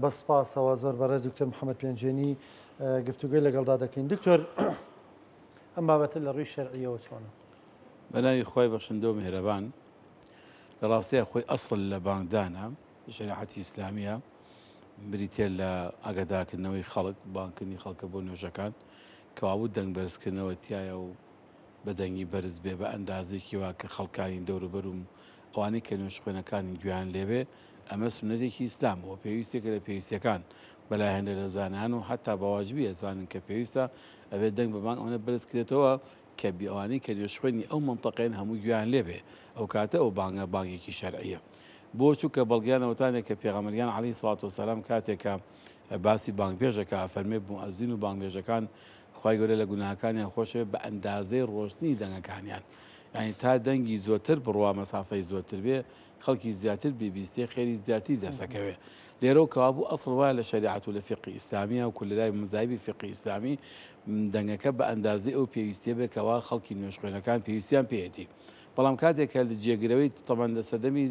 بە سپاسەوە زۆر بەڕێز دکتۆر محەممەد پێنجوێنی گفتوگۆی لەگەڵدا دەکەین. دکتۆر ئەم بابەتە لە ڕووی شەرعیەوە چۆنە؟ بە ناوی خوای بەخشندە و میهرەبان. لە ڕاستیا خۆی ئەسڵ لە بانگدانە شەریعەتی ئیسلامیە بریتە لە ئاگادارکردنەوەی خەڵک، بانگکردنی خەڵکە بۆ نوێژەکان، کەوابوو دەنگ بەرزکردنەوە تایە و بە دەنگی بەرز بێ بە ئەندازەیەکی وا کە خەڵکانی دەوروبەر و ئەوانەی کە نوێژخوێنەکانن گوێیان لێبێ، ئەمە سوننەتێکی ئیسلامە و پێویستێکە لە پێویستیەکان بەلای هەندێ لە زانایان و حەتا بە واجبی ئەزانن کە پێویستە ئەبێ دەنگ بە بانگ ئەوەنە بەرز کرێتەوە کە ئەوانەی کە نوێژخوێنی ئەو مەنتەقەیەن هەموو گوێیان لێبێ ئەو کاتە ئەو بانگە بانگێکی شەرعیە بۆ چونکە بەڵگەیان ئەوەتانێ کە پێغەمبەریان عەلەیهی سڵات وسلام کاتێک کە باسی بانگبێژ ئەکا ئەفەرمێ موئەزین و بانگبێژەکان خوای گەورە لە گوناهەکانیان خۆشەوێ بە ئەندازەی ڕۆشتنی دەنگەکانیان یانی تا دەنگی زۆرتر بڕوا مەسافەی زۆرتر بێ خەڵکی زیاتر بیبیستێ خێری زیاتری دەستەکەوێ لێرەو کەوابوو ئەسڵ وایە لە شەریعەت و لە فیقهی ئیسلامیە و لە لای مەزاهیبی فیقهی ئیسلامی دەنگەکە بە ئەندازەی ئەو پێویستیە بێ کەوا خەڵکی نوێژخوێنەکان پێویستیان پێیەتی بەڵام کاتێک کە جێگرەوەی تەبەن لە سەردەمی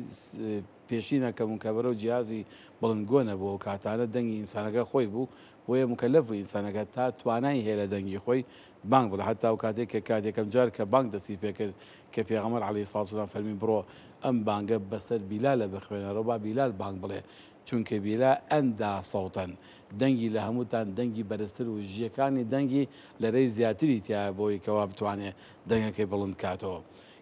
پێشینە کە مکەبەرە و جیهازی بڵندگۆ نەبوو ئەو کاتانە دەنگی ئینسانەکە خۆی بوو بۆیە مکەلەف بوو ئینسانەکە تا توانای هەیە لە دەنگی خۆی بانگ بڵێ حەتا ئەو کاتێک کە کات یەکەم جار کە بانگ دەستی پێکرد کە پێغەمبەر عەلەیهی سڵات وسلام فەرمی بڕۆ ئەم بانگە بەسەر بیلالە بخوێنەرەوە با بیلال بانگ بڵێ چونکە بیلا ئەندا سەوتەن دەنگی لە هەمووتان دەنگی بەرزتر و ژیەکانی دەنگی لەرەی زیاتری تیایە بۆی کەوا بتوانێ دەنگەکەی بڵند کاتەوە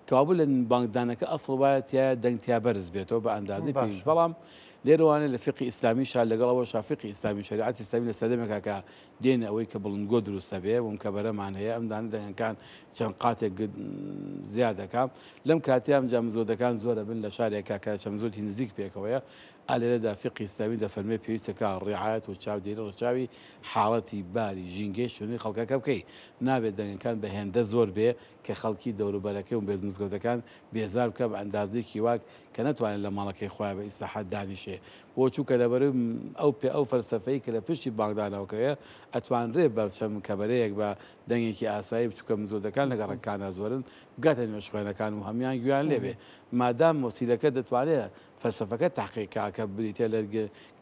کەوابوو لە بانگدانەکە ئەسڵ وایە تیایە دەنگ تیا بەرز بێتەوە بە ئەندازەی پێویست باشە. بەڵام لێرەوانێ لە فیقهی ئیسلامیشا لەگەڵ ئەوەشا فیقهی ئیسلامی و شەریعەتی ئیسلامی لە سەردەمێکا کە دێنە ئەوەی کە بڵندگۆ دروست ئەبێ و مکەبەرەمان هەیە ئەم دانە دەنگەکان چەند قاتێک زیاد دەکا لەم کاتەیا ئەمجا مزگەوتەکان زۆر ئەبن لە شارێکا کە چەند مزگەوتی نزیک پێکەوەیە ئا لێرەدا فیقهی ئیسلامی دەفەرموێ پێویستە کە ڕیعایەت و چاودێری ڕەچاوی حاڵەتی باری ژینگەی شوێنی خەڵکەکە بکەی نابێ دەنگەکان بە هێندە زۆر بێ کە خەڵکی دەوروبەرەکەی و مزگەوتەکان بێزار بکا بە ئەندازەیەکی واک کە نەتوانێت لە ماڵەکەی خۆیا بە ئیسراحەت دانیشێ بۆ چونکە لەبەرەی ئەو پێ ئەو فەلسەفەی کە لە پشتی بانگدانەوەکەیە ئەتوانرێ بە چەند کەبەرەیەک بە دەنگێکی ئاسایی بچوکە مزگەوتەکان لە گەڕەکەکانا زۆرن بگاتە نوێژخوێنەکان و هەموان گوێیان لێ بێ مادام وەسیلەکە دەتوانێ فەلسەفەکە تەحقیق کا کە بریتیە لە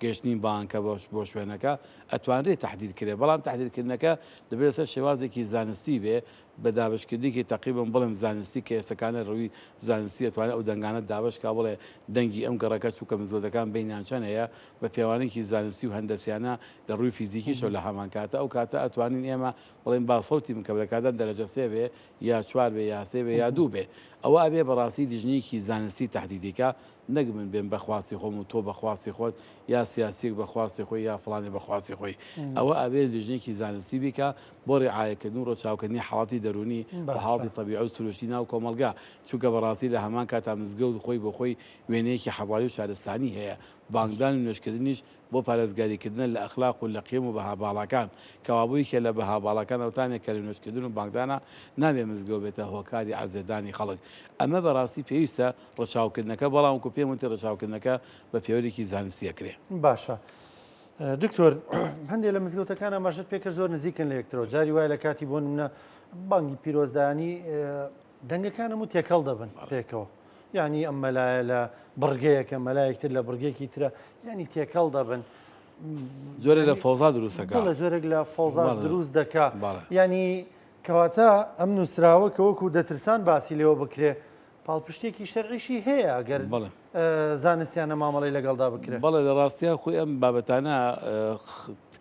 گەشتنی بانکە بۆ شوێنەکە ئەتوانرێ تەحدید کرێ بەڵام تەحدیدکردنەکە دەبێت لەسەر شێوازێکی زانستی بێ بە دابەشکردنێکی تەقریبەن بڵێم زانستی کە ئێستەکانە ڕووی زانستی ئەتوانێ ئەو دەنگانە دابەش کا بڵێ دەنگی ئەم گەڕەکە چونکە مزگەوتەکان بەینیان چەند هەیە بە پێوانەیەکی زانستی و هەندەسیانە لە ڕووی فیزیکیشەوە لە هەمان کاتە ئەو کاتە ئەتوانین ئێمە بڵێین با سەوتی مکەبەرەکادان دەرەجە سێ بێ یا چوار بێ یا سێ بێ یا دوو بێ ئەوە ئەبێ بەڕاستی لیژنەیەکی زانستی تەحدیدی کا نەک من بێم بە خواستی خۆم و تۆ بە خواستی خۆت یا سیاسیەک بە خواستی خۆی یا فڵانێ بە خواستی خۆی ئەوە ئەبێ لیژنەیەکی زانستی بیکا بۆ ڕیعایەکردن و ڕەچاوکردنی حاڵەتی دەروونی و حاڵەتی تەبیعی و سروشتی ناو کۆمەڵگا چونکە بەڕاستی لە هەمان کاتا مزگەوت خۆی بۆ خۆی وێنەیەکی حەزاری و شارستانی هەیە بانگدان و نوێژکردنیش بۆ پارێزگاریکردنە لە ئەخلاق و لە قیەم و بەها باڵاکان، کەوابوو یەکێ لە بەها باڵاکان ئەوتانێ کە لە نوێژکردن و بانگدانا نابێ مزگەوت بێتە هۆکاری عەزێتدانی خەڵک. ئەمە بەڕاستی پێویستە ڕەچاوکردنەکە، بەڵام وەکو پێم وتی ڕەچاوکردنەکە بە پێوەرێکی زانستی ئەکرێ. باشە دکتۆر هەندێک لە مزگەوتەکان ئاماژەت پێکرد زۆر نزیکن لە یەکترەوە جاری وایە لە کاتی بۆ نمونە بانگی پیرۆزدانی دەنگەکان هەموو تێکەڵ دەبن پێکەوە یعنی ئەم مەلایە لە بڕگەیەکە مەلایەکتر لە بڕگێکی ترە یعنی تێکەڵ دەبن. جۆرێک لە فەوزا دروستەکە جۆرێک لە فەوزا دروست دەکا ینی کەواتە ئەم نووسراوە کە وەکو دەترسان باسی لێوە بکرێ پاڵپشتێکی شەرعیشی هەیە ئەگەر زانستیانە مامەڵی لەگەڵدا بکرێت. بەڵێ لە ڕاستیا خۆی ئەم بابەتانە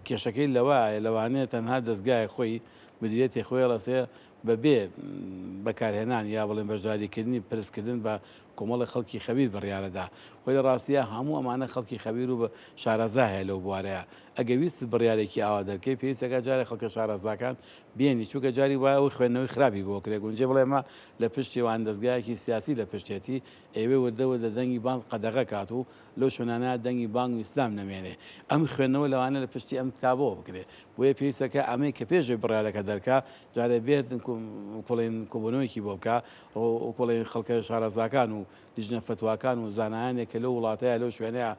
کێشەکەی لەوە لەوانەیە تەنها دەستگای خۆی مدیرێتی خۆی ڕەسێ بەبێ بەکارهێنان یا بڵێن بەشداریکردنی پرسکردن بە کۆمەڵی خەڵکی خەبیر بڕیارەدا. خۆی لە ڕاستیا هەموو ئەمانە خەڵکی خەبیر و شارەزا هەیە لەو بوارەیا. ئەگەر ویستت بڕیارێکی ئاوا دەرکەی پێویست ئەکا جارێ خەڵکە شارەزاکان بێنی چونکە جاری وایە ئەو خوێندنەوەی خراپی بۆ کرێ گونجێ بڵێ ئەمە لە پشتی وان دەزگایەکی سیاسی لە پشتێتی ئەیەوێ وردە وردە دەنگی بانگ قەدەغە کات و لەو شوێنانە دەنگی بانگ و ئیسلام نەمێنێ. ئەم خوێندنەوە لەوانەیە لە پشتی ئەم کتابەوە بکرێ. بۆیە پێویستە کە ئەمەی کە پێش ئەوەی بڕیارەکە دەرکا جارێ بێت کوڵێن کۆبوونەوەیەکی بۆ بکا، کوڵێن خەڵکە شارەزاکان و لیژنە فەتواکان و زانایانێک کە لەو وڵاتەیە لەو شوێنەیە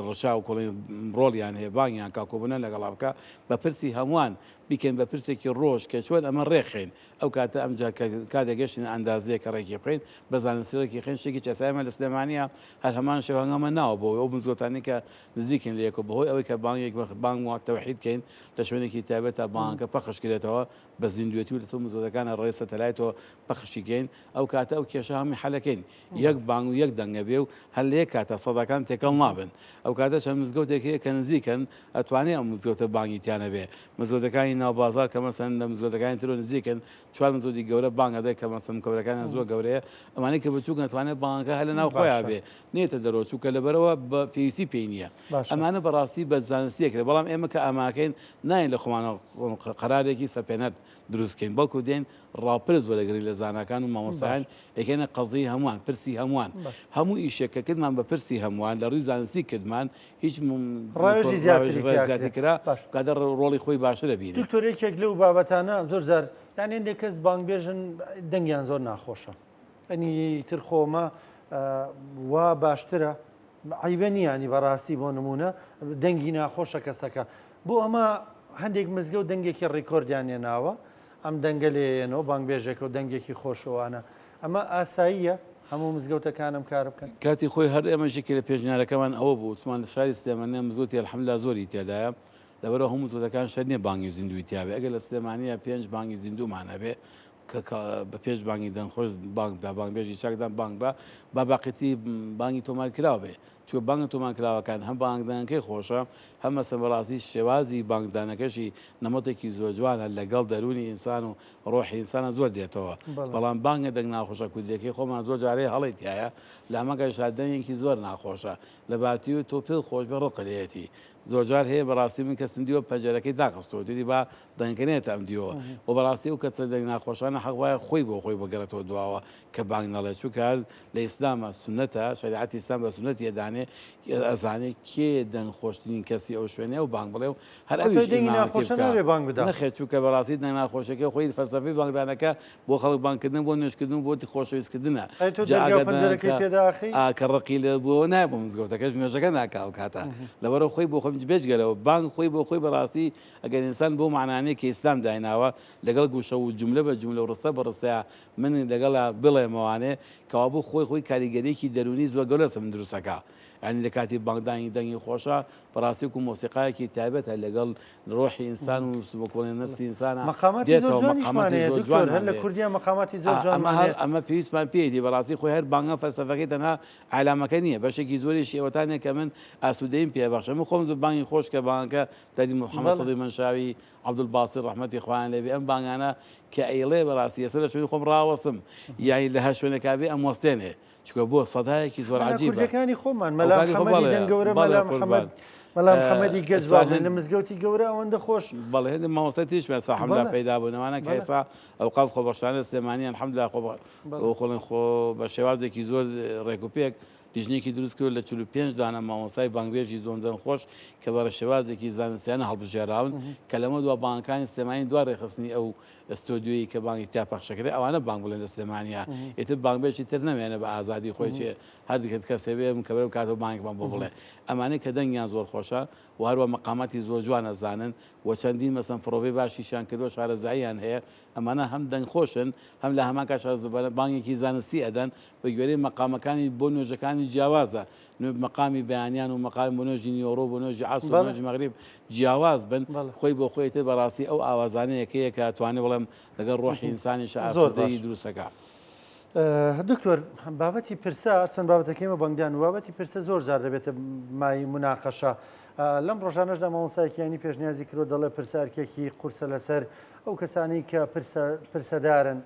ڕچاو کوڵێن ڕۆڵیان هەیە بانگیان کا کۆبوونە لەگەڵا بکا بە پرسی هەمووان بیکەن بە پرسێکی ڕۆژ کە چۆن ئەمە ڕێکخەین ئەو کاتە ئەمجا کە کاتێک گەشتینە ئەندازەیەک کە ڕێکی بخەین بە زانستی ڕێکی خەین شتێکی چەسای ئێمە لە سلێمانییە هەر هەمان شێوە هەنگاومان ناوە بۆ ئەو مزگەوتانەی کە نزیکن لە یەکەوە بەهۆی ئەوەی کە بانگێک بانگ و تەوحید کەین لە شوێنێکی تایبەت تا بانگەکە پەخش کرێتەوە بە زیندوێتی و لەسەر مزگەوتەکانە ڕێ سەتەلایتەوە پەخشی کەین ئەو کاتە ئەو کێشە هەمووی حەلەکەین یەک بانگ و یەک دەنگە بێ و هەر لە یەک کاتا سەداکان تێکەڵ نابن ئەو کاتە چەند مزگەوتێک هەیە کە نزیکن ئەتوانێ ئەو مزگەوتە بانگی تیا نەبێ مزگەوتەکانی ناو بازاڕ کە مەسەن لە مزگەوتەکانی ترەوە نزیکن چوار مزگەوتی گەورە بانگ ئەدەن کە مەسەن مکەبەرەکانیان زۆر گەورەیە ئەمانەی کە بچووکن ئەتوانێ بانگەکە هەر لە ناو خۆیان باشە. بێ نێتە دەرەوە چونکە لەبەرئەوە بە پێویستی پێی نییە باشە. ئەمانە بەڕاستی بە زانستی ئەکرێ بەڵام ئێمە کە ئاماکەین ناین لە خۆمانەوە قەرارێکی سەپێنەر دروست کەین بەڵکو دێن ڕاپرس وەرەگرین لە زاناکان و مامۆستایان باش. ئەیکەینە قەزیەی هەمووان پرسی هەمووان باش. هەموو ئیشێک کە کردمان بە پرسی هەمووان لە ڕووی زانستی کردمان هیچ ڕاوێژی ڕاوێژ زیاتری ڕای تیا زیاتر کرێ. کرا باش. کاتە ڕۆڵی خۆی باشتر ئەبینێ. دکتۆر یەکێک لەو بابەتانە زۆر جار یانی هەندێک کەس بانگبێژن دەنگیان زۆر ناخۆشە ئەنی تر خۆمە وا باشترە عیبە نییە ینی بەڕاستی بۆ نمونە دەنگی ناخۆشە کەسەکە بۆ ئەمە هەندێک مزگەوت دەنگێکی ڕیکۆردیان نێناوە ئەم دەنگە لێیەنەوە بانگبێژێکە و دەنگێکی خۆشەوانە ئەمە ئاساییە هەموو مزگەوتەکان ئەم کارە بکەن؟ کاتی خۆی هەر ئێمەش یەکێ لە پێشنیارەکەمان ئەوە بوو وتمان لە شاری سلێمانیا مزگەوتی الحمدللە زۆری تێدایە لەبەرئەوە هەموو مزگەوتەکان شەرت نییە بانگی زیندووی تیابێ ئەگەر لە سلێمانیا پێنج بانگی زیندوومان هەبێ کە بە پێش بانگی دەنگخۆش بانگ بە بانگبێژی چاکدان بانگ بە با باقیتی بانگی تۆمار کراو بێ چونکە بانگە تۆمار کراوەکان هەم بانگدانەکەی خۆشە هەم مەسەن بەڕاستی شێوازی بانگدانەکەشی نەمەتێکی زۆر جوانە لەگەڵ دەروونی ئینسان و ڕۆحی ئینسانە زۆر دێتەوە بەڵام بانگە دەنگ ناخۆشە کوردیەکەی خۆمان زۆر جارێ هەڵەی تایە لامەگەشا دەنگێکی زۆر ناخۆشە لە باتی و تۆ پێت خۆش بێ ڕقت لێیەتی زۆرجار هەیە بەڕاستی من کەسم دیوە پەنجەرەکەی داخستووە دیدی با دەنگەکە نێتە ئەم دیوەوە و بەڕاستی ئەو کەسە دەنگ ناخۆشانە حەق وایە خۆی بۆ خۆی بگەڕێتەوە دواوە کە بانگ نەڵێ چونکە هەر لە ئیسلامە سوننەتە شەریعەتی ئیسلام بە سوننەتی ئەدانێ ئەزانێ کێ دەنگ خۆشترین کەسی ئەو شوێنەیە و بانگ بڵێ و هەر ئەتۆ ئەویش دەنگی ئیمامەتی ناخۆشە بکا نابێ بانگ بدا. نەخێر چونکە بەڕاستی دەنگ ناخۆشەکە خۆی فەلسەفەی بانگدانەکە بۆ خەڵک بانگکردن بۆ نوێژکردن و بۆ خۆشەویستکردنە ئەی تۆ جا دەرگا و ئەگەر پەنجەرەکەی دەنگەکە پێ داخەی؟ ئا کە ڕقی لێ بووەوە نایە بۆ مزگەوتەکەش نوێژەکە ناکا ئەو کاتە لەبەرئەوە خۆی بۆ خۆی بێجگە لەوە بانگ خۆی بۆ خۆی بەڕاستی ئەگەر ئینسان بەو مەعنانەی کە ئیسلام دایناوە لەگەڵ گوشە و جوملە بە جوملە و ڕستە بە ڕستەیا من لەگەڵا بڵێمەوانێ کەوابوو خۆی خۆی کاریگەریەکی دەروونی زۆر گەورە لەسەر من دروست ئەکا یانی لە کاتی بانگدانی دەنگی خۆشە بەڕاستی وەکو مۆسیقایەکی تایبەتە لەگەڵ ڕۆحی ئینسان و وەکوڵێن نەفسی ئینسانە مەقاماتی زۆر دێتەوە جوانیشمان مەقاماتی هەیە زۆر دکتۆر هەر جوانمان لە هەیە کوردیا مەقاماتی زۆر ئەمە جوانمان هەر هەیە ئەمە پێویستمان پێیەتی بەڕاستی خۆی هەر بانگە فەلسەفەکەی تەنها عەلامەکە نییە بەشێکی زۆریشی ئەوەتانە کە من ئاسوودەییم پێ بەخشە من خۆم زۆر بانگی خۆش کە بانگەکە دادی محەممەد بەڵێ سەدی مەنشاوی عەبدولباسیت ڕەحمەتی خوایان لێ بێ ئەم بانگانە کە ئەیڵێ بەڕاستی ئێستا لە شوێنی خۆم ڕاوەستم یانی لە هەر شوێنێکا بێ ئەموەستێنێ چونکە بۆ سەدایەکی زۆر مەلا عەجیبە کوردەکانی خۆمان مەلا ئەوکانی خۆ محەممەدی بەڵێ دەنگەورە بەڵێ مەلا قوربان محەممەد مەلا محەممەدی گەج ئێستا با بڵێین هەند لە مزگەوتی گەورە ئەوەندە خۆش بەڵێ هەندێک مامۆستای تریش ئێستا الحمدلله بەڵێ پەیدا بوون ئەوانە کە بەڵێ ئێستا ئەوقاف خۆبەخشانە سلێمانی الحمدلله خۆ بەڵێ خۆڵێن خۆ بە شێوازێکی زۆر ڕێک و پێک لیژنەیەکی دروست کردووە لە 45 دانە مامۆستای بانگبێژی زۆن دەنگخۆش کە بە شێوازێکی زانستیانە هەڵبژێراون کە لەمە دوا بانگەکانی سلێمانی دوا ڕێکخستنی ئەو ستۆدیۆیی کە بانگی تیا پەخشەکرێ ئەوانە بانگ بڵێن لە سلێمانیا ئیتر بانگبێژی تر نەمێنە بە ئازادی خۆی چێ هەر کەسێ بێ من کە بەرەو کاتەوە بانگمان بۆ بڵێ ئەمانەی کە دەنگیان زۆر خۆشە و هەروە مەقاماتی زۆر جوان ئەزانن و چەندین مەسەن پرۆڤەی باشیشیان کردووە شارەزاییان هەیە ئەمانە هەم دەنگ خۆشن هەم لە هەمان کات بانگێکی زانستی ئەدەن بە گوێرەی مەقامەکانی بۆ نوێژەکانی جیاوازە مەقامی بەیانیان و مەقامی بۆ نوێژی نیوەڕۆ بۆ نوێژی عەسر و نوێژی مەغریب جیاواز بن خۆی بۆ خۆی تر بەڕاستی ئەو ئاوازانەیە کە یەکە توانێ بڵێم لەگەڵ ڕۆحی ئینسانیش ئاسوودەیی دروستەکە. دکتۆر بابەتی پرسە چەند بابەتەکەی مە بەنگدان و بابەتی پرسە زۆر جار دەبێتە مای مناقەشە لەم ڕۆژانەشدا مامۆستایەکیانی پێشنیازی کرۆ دەڵێ پرسە ئەرکێکی قورسە لەسەر ئەو کەسانی کە پرسەدارن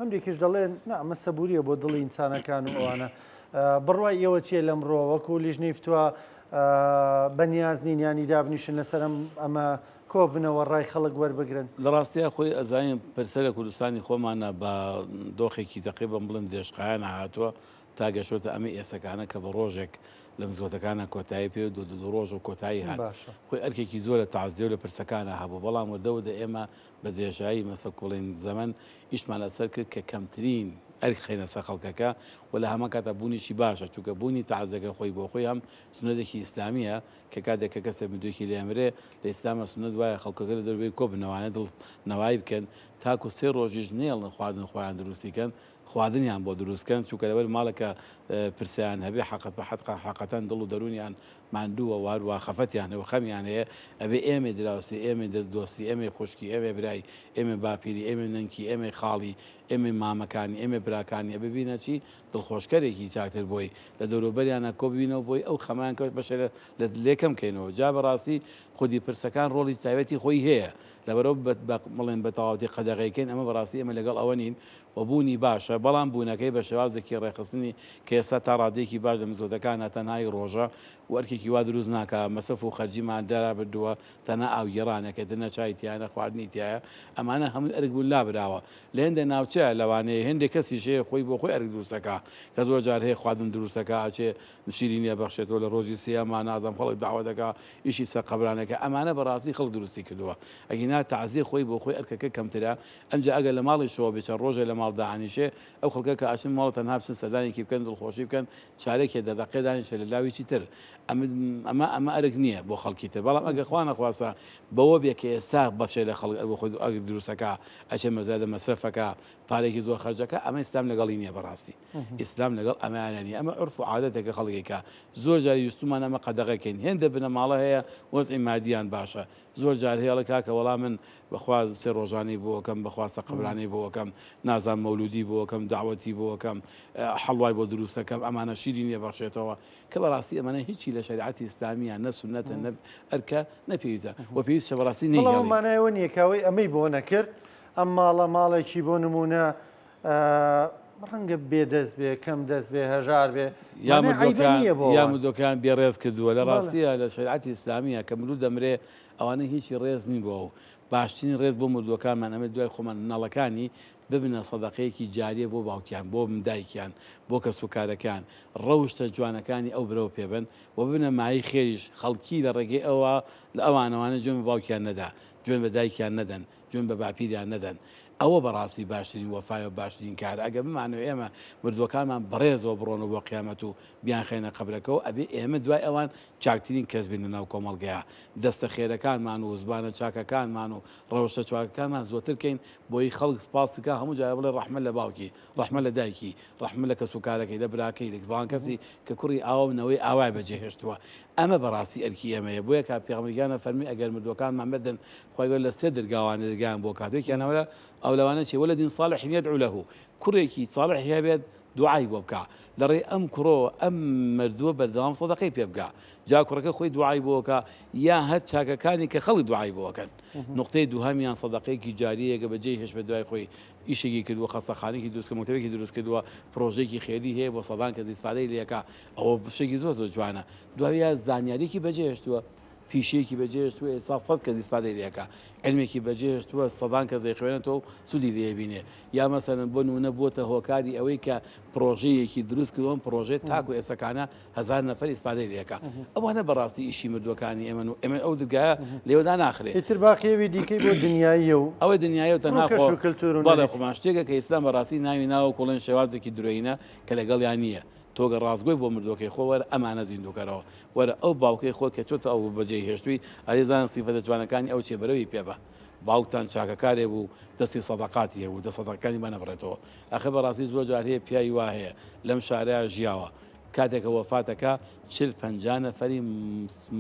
هەندێکیش دەڵێن نا ئەمە سەبوریە بۆ دڵی ئینسانەکان و ئەوانە. بڕوای ئێوە چییە لەمڕۆ وەکو لیژنەی فتوا بەنیاز نین یانی دابنیشن لەسەر ئەم ئەمە کۆبنەوە ڕای خەڵک وەربگرن؟ لە ڕاستیا خۆی ئەزانین پرسە لە کوردستانی خۆمانە بە دۆخێکی تەقریبەن بڵێن درێژخایەنە هاتووە. تا گەشتۆتە ئەمەی ئێسەکانە کە بە ڕۆژێک لە مزگەوتەکانا کۆتایی پێ و دوو دوو ڕۆژ و کۆتایی هات. باشە. خۆی ئەرکێکی زۆر لە تەعزیە و لە پرسەکانا هەبوو، بەڵام وردە وردە ئێمە بە درێژایی مەسە کوڵین زەمەن ئیشمان لەسەر کرد کە کەمترین ئەرک خەینە سەر خەڵکەکە و لە هەمان کاتا بوونیشی باشە چونکە بوونی تەعزیەکە خۆی بۆ خۆی هەم سوننەتێکی ئیسلامییە کە کاتێک کە کەسێک مردوویەکی لێ ئەمرێ لە ئیسلاما سوننەت وایە خەڵکەکە لە دەوروبەری کۆ بنەوانە دڵ نەوایی بکەن تاکو سێ ڕۆژیش نەیەڵن خواردن خۆیان دروستی کەن خواردنیان بۆ دروست کەن چونکە لەبەر ماڵێکە پرسەیان هەبێ حەقەت بە حەتقە حەقەتەن دڵ و دەروونیان ماندووە و هەروا خەفەتیان هەیە و خەمیان هەیە ئەبێ ئێمەی دراوسێ ئێمەی دۆستی ئێمەی خوشکی ئێمەی برای ئێمەی باپیری ئێمەی نەنکی ئێمەی خاڵی ئێمەی مامەکانی ئێمەی براکانی ئەبێ بینە چی دڵخۆشکەرێکی چاکتر بۆی لە دەوروبەریانە کۆ ببینەوە بۆی ئەو خەمەیان کە بەشێ لە لێ کەم کەینەوە جا بەڕاستی خودی پرسەکان ڕۆڵی تایبەتی خۆی هەیە لەبەرئەوە بە بڵێن بە تەواوەتی قەدەغەی کەین ئەمە بەڕاستی ئێمە لەگەڵ ئەوە نین و بوونی باشە، بەڵام بوونەکەی بە شێوازێکی ڕێکخستنی کە ئێستا تا ڕادەیەکی باش لە مزگەوتەکانا تەنها ی ڕۆژە و ئەرکێکی وا دروست ناکا، مەسرەف و خەرجیمان دابردووە، تەنها ئاوگێڕانێکە، ئیتر نە چای تیایە نە خواردنی تیایە، ئەمانە هەمووی ئەرک بوون لابراوە. لە هێندێ ناوچەیا لەوانەیە هێندێ کەسیش هەیە خۆی بۆ خۆی ئەرک دروست ئەکا، کە زۆر جار هەیە خواردن دروست ئەکا ئەچێ شیرینی ئەبەخشێتەوە لە ڕۆژی سێیەما نازانم خەڵک دەعوەت ئەکا ئیشی سەر قەبرانەکە، ئەمانە بەڕاستی خەڵک دروستی کردووە، ئەگینا تەعزیە خۆی بۆ خۆی ئەرکەکە کەمترە، ئەمجا ئەگەر لە ماڵیشەوە بێ چەند ڕۆژێ لە ماڵ دائەنیشێ، ئەو خەڵکە کە ئەچن ماڵ تەنها بچن سەردانێکی بکەن دڵخۆشی بکەن چارەکێ دە دەقێ دانیشێ لە لاو هیچی تر. ئەمە ئەمە ئەمە ئەرک نییە بۆ خەڵکی تر. بەڵام ئەگەر خوا نەخواستە بەوە بێ کە ئێستا بەشێ لە خەڵک بۆ خۆی ئەرک دروست ئەکا ئەچێ مەزادە مەسرەف ئەکا پارەیەکی زۆر خەرج ئەکا ئەمە ئیسلام لەگەڵی نییە بەڕاستی. ئیسلام لەگەڵ ئەمەیانە نییە. ئەمە عورف و عادەتێکە خەڵک ئەیکا. زۆر جار ویستوومانە ئەمە قەدەغە کەین. هێندە بنەماڵە هەیە وەزعی مادییان باشە. زۆر جار هەیە ئەڵێ کاکە وەڵا من بەخوا سێ ڕۆژانەی بۆ ئەکەم بەخوا سەقەبرانەی بۆ ئەکەم نازانم مەولودی بۆ ئەکەم دەعوەتی بۆ ئەکەم حەڵوای بۆ دروست ئەکەم ئەمانە شیرینی ئەبەخشێتەوە کە بەڕاستی ئەمانە هیچی لە شەریعەتی ئیسلامیە نە سوننەتە نە ئەرکە نە پێویستە و پێویستە بەڕاستی بەڵام نەیهێڵین. مانای ئەوە نییە کە ئەوەی ئەمەی بۆ نەکرد ئەم ماڵە ماڵێکی بۆ نموونە ڕەنگە بێ دەست بێ کەم دەست بێ هەژار بێ یا مانای عەیبە مردوەکان نییە بۆ یا ئەوان. مردوەکان بێ ڕێز کردووە لە بەڵێ. ڕاستیە لە شەریعەتی ئیسلامیە کە مردوو دەمرێ ئەوانە هیچی ڕێز نین بۆ ئەو باشترین ڕێز بۆ مردووەکانمان ئەمە دوای خۆمان مناڵەکانی ببنە سەدەقەیەکی جاریە بۆ باوکیان بۆ دایکیان بۆ کەس و کارەکان ڕەوشتە جوانەکانی ئەو برەو پێبن و ببنە مایەی خێریش خەڵکی لە ڕێگەی ئەوە لە ئەوانەوانە جوێن بە باوکیان نەدا جوێن بە دایکیان نەدەن جوێن بە باپیریان نەدەن ئەوە بەڕاستی باشترین وەفایە و باشترین کارە ئەگەر بمانەوێ ئێمە مردووەکانمان بەڕێزەوە بڕۆنەوە بۆ قیامەت و بیانخەینە قەبرەکەوە ئەبێ ئێمە دوای ئەوان چاکترین کەس بین لەناو کۆمەڵگەیا دەستە خێرەکانمان و زبانە چاکەکانمان و ڕەوشتە چاکەکانمان زۆتر کەین بۆی خەڵک سپاس بکا هەموو جارێ بڵێ ڕەحمە لە باوکی ڕەحمە لە دایکی ڕەحمە لە کەسوکارەکەی لە براکەی لە فڵان کەسی کە کوڕی ئاوا و نەوەی ئاوای بەجێ هێشتووە ئەمە بەڕاستی ئەرکی ئێمەیە بۆیە کە پێغەمبەر گیان فەرمی ئەگەر مردووەکانمان مردن خوای گەورە لە سێ درگاوانە درگایان بۆ کات یەکیان ئەوە ئەو لەوانە چیە ولد صالح یدعو له کوڕێکی صالحی هەبێت دوعای بۆ بکا لە ڕێی ئەم کوڕەوە ئەم مردووە بەردەوام سەدەقەی پێ بگا جا کوڕەکە خۆی دوعای بۆ کا یا هەر چاکەکانی کە خەڵک دوعای بۆ ئەکەن نوقتەی دووهەمیان سەدەقەیەکی جاریەیەکە بەجێی هێشت بە دوای خۆی ئیشێکی کردووە خەستەخانەیەکی دروست کردووە مەکتەبێکی دروست کردووە پرۆژەیەکی خێری هەیە بۆ سەدان کەس ئیسفادەی لێ ئەکا ئەوە شتێکی زۆر زۆر جوانە دوایە زانیاریەکی بەجێ هێشتووە پیشەیەکی بەجێهێشتووە ئێستا سەد کەس ئیسفادەی لێ ئەکا، عیلمێکی بەجێهێشتووە سەدان کەس ئەیخوێنێتەوە و سوودی لێ ئەبینێ، یا مەسەلەن بۆ نموونە بووەتە هۆکاری ئەوەی کە پڕۆژەیەکی دروست کردووە ئەم پڕۆژەیە تاکو ئێستاکانە هەزار نەفەر ئیسفادەی لێ ئەکا. ئەوانە بەڕاستی ئیشی مردووەکانی ئێمەن و ئێمە ئەو درگایە لێوە داناخرێ. ئیتر باقی ئەوی دیکەی بۆ دنیاییە و ئەوەی دنیاییە و تەنها ڕووکەش خۆ و کلتوور و بەڵێ نەریت. خۆمان شتێکە کە ئیسلام بەڕاستی ناوی ناوە کوڵێن شێوازێکی درۆیینە کە لەگەڵیا نییە. تۆ گەر ڕاستگۆی بۆ مردووەکەی خۆ وەرە ئەمانە زیندووکەرەوە وەرە ئەو باوکەی خۆت کە تۆ ئەو بەجێی هێشتووی ئەرێ زانە سیفەتە جوانەکانی ئەو چیە بەرەوی پێ بە باوکتان چاکەکارێ بوو دەستی سەدەقاتی هەبوو دە سەدەقەکانی با نەبڕێتەوە ئەخر بەڕاستی زۆر جار هەیە پیاوی وا هەیە لەم شارەیا ژیاوە کاتێک کە وەفاتەکە 40 50 نەفەری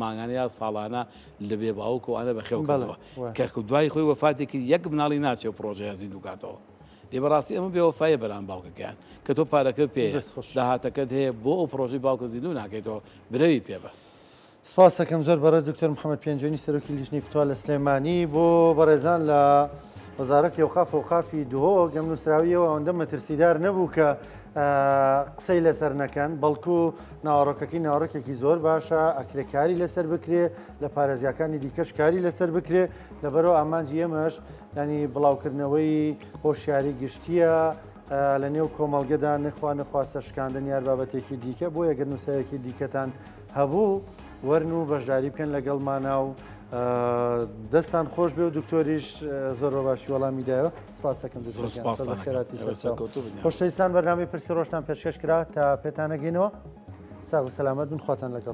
مانگانە یا ساڵانە لە بێ باوک و ئەوانە بەخێو بەڵێ کردووە وایە. کە دوای خۆی وەفاتی کرد یەک مناڵی ناچێ و پڕۆژەیە زیندوو کاتەوە دەی بەڕاستی ئەمە بێوەفایە بەرام باوکەکەیان کە تۆ پارەکەت پێیە دەست خۆش. داهاتەکەت هەیە بۆ ئەو پڕۆژەی باوکە زیندوو ناکەیتەوە برەوی پێ بە. سپاس ئەکەم زۆر بەڕێز دکتۆر محمد پێنجوێنی سەرۆکی لیژنەی فتوا لە سلێمانی بۆ بەڕێزان لە وەزارەتی ئەوقاف ئەوقافی دهۆک ئەم نووسراویەوە ئەوەندە مەترسیدار نەبوو کە قسەی لەسەر نەکەن بەڵکو ناوەڕۆکەکەی ناوەڕۆکێکی زۆر باشە ئەکرێ کاری لەسەر بکرێ لە پارێزگاکانی دیکەش کاری لەسەر بکرێ لەبەرەوە ئامانجی ئێمەش ینی بڵاوکردنەوەی هۆشیاری گشتیە. لە نێو کۆمەڵگەدا نەخوا نەخواستە شکاندن یار بابەتێکی دیکە بۆ یەگەر نووسەیەکی دیکەتان هەبوو وەرن و بەشداری بکەن لەگەڵمانا و دەستان خۆش بێ و دکتۆریش زۆر بە باشی وەڵامی دایەوە سپاس دەکەم خێراتی خۆشەویستان بەرنامەی پرسی ڕۆژتان پێشکەش کرا تا پێتانەگەینەوە ساغ و سەلامەت بن خواتان لەگەڵ.